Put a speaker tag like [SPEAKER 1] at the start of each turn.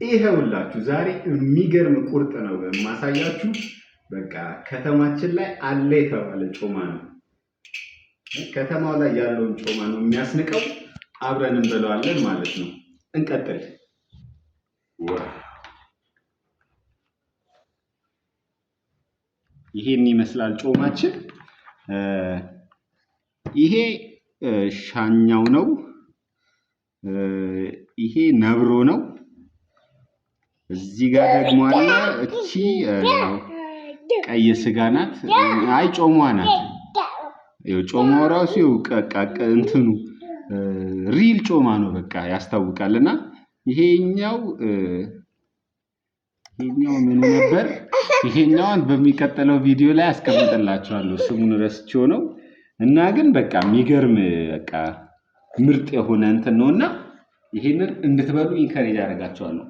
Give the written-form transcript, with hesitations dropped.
[SPEAKER 1] ይኸውላችሁ ዛሬ የሚገርም ቁርጥ ነው የማሳያችሁ። በቃ ከተማችን ላይ አለ የተባለ ጮማ ነው። ከተማው ላይ ያለውን ጮማ ነው የሚያስንቀው። አብረን እንበለዋለን ማለት ነው። እንቀጥል። ይሄን ይመስላል ጮማችን። ይሄ ሻኛው ነው። ይሄ ነብሮ ነው። እዚህ ጋር ደግሞ አለ። እቺ ቀይ ስጋ ናት። አይ ጮሟ ናት። ይኸው ጮማው ራሱ ይኸው እንትኑ real ጮማ ነው። በቃ ያስታውቃልና ይሄኛው ይሄኛው ምኑ ነበር? ይሄኛውን በሚቀጥለው ቪዲዮ ላይ አስቀምጥላችኋለሁ። ስሙን ረስቼው ነው። እና ግን በቃ የሚገርም በቃ ምርጥ የሆነ እንትን ነውና ይሄንን እንድትበሉ encourage አደርጋችኋለሁ።